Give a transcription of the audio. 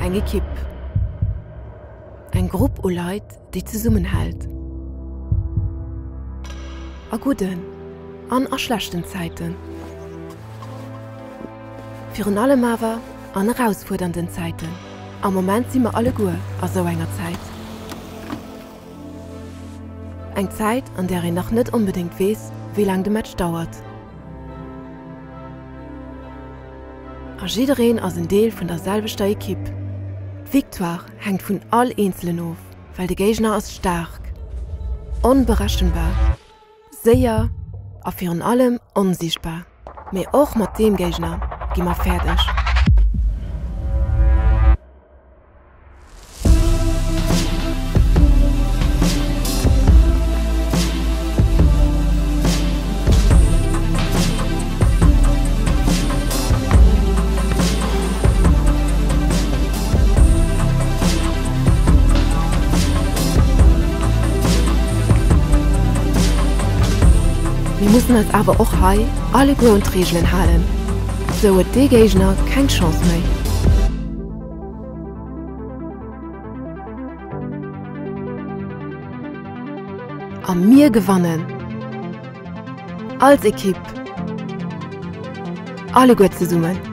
Eng Ekipp. Eng Grupp u Leit, déi zesummenhält. A gudden an a schlechten Zäiten. Virun allem awer an erausfuerdernden Zäiten. Am Moment si mer alleguer a sou enger Zäit. Eng Zäit, an där een nach net onbedéngt weess, wéi laang de Match dauert. A jiddereen ass en Deel vun der selwechter Ekipp. D'Victoire hänkt vun all Eenzelen of, well de Géigner ass staark, onberechenbar, séier a virun allem onsiichtbar. Mee och mat deem Géigner gi mer fäerdeg. Mir mussen eis awer och hei alleguer un d'Reegelen halen, sou huet dee Géigner keng Chance méi. A mir gewannen! Als Ekipp! Alleguer zesummen!